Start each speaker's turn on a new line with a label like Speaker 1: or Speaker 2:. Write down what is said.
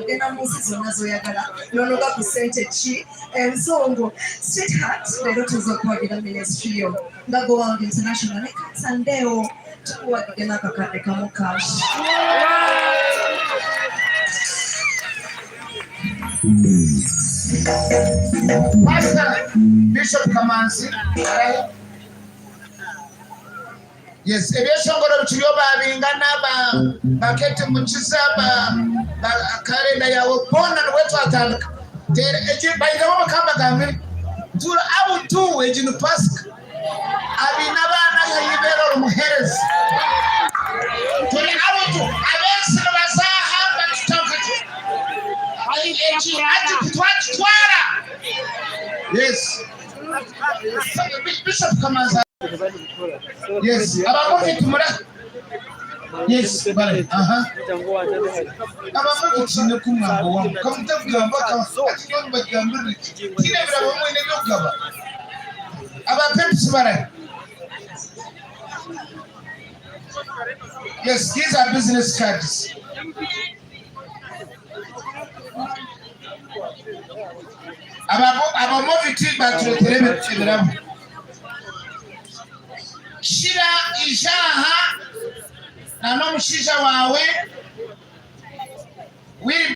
Speaker 1: Ogenda mu nsi zonna z'oyagala n'onoga ku ssente ki enzungu. Sweetheart, leero tuze okuwagira ministry yo nga Go World International ne Katsandeo tukuwagidde n'akakadde kamu cash.
Speaker 2: Pastor Bishop Kamanzi arahi? Yes, ebyeshongoro bikiriyo babingana ba baketi mukiza ba ba kalenda yawe boona nibwe twatandika Teera egi bayireho bakambagambire turi out egi ni pasika abaine abaana ahaibere ori muhereza turi out abensi nibazaha batutanka egi ati titwagitwara yes Bishop Kamanzi Yes, abamwe tumura. Yes, bale. Aha. Abamwe kutine kumwambo wangu. Kamuta kugamba ati nyo bagambirire. Tine birabo mwene byokugaba. Aba Pepsi bara. Yes, these are business cards. Aba Movit batureetera ebirabo. Shira ija aha na n'omushaija waawe Wilber.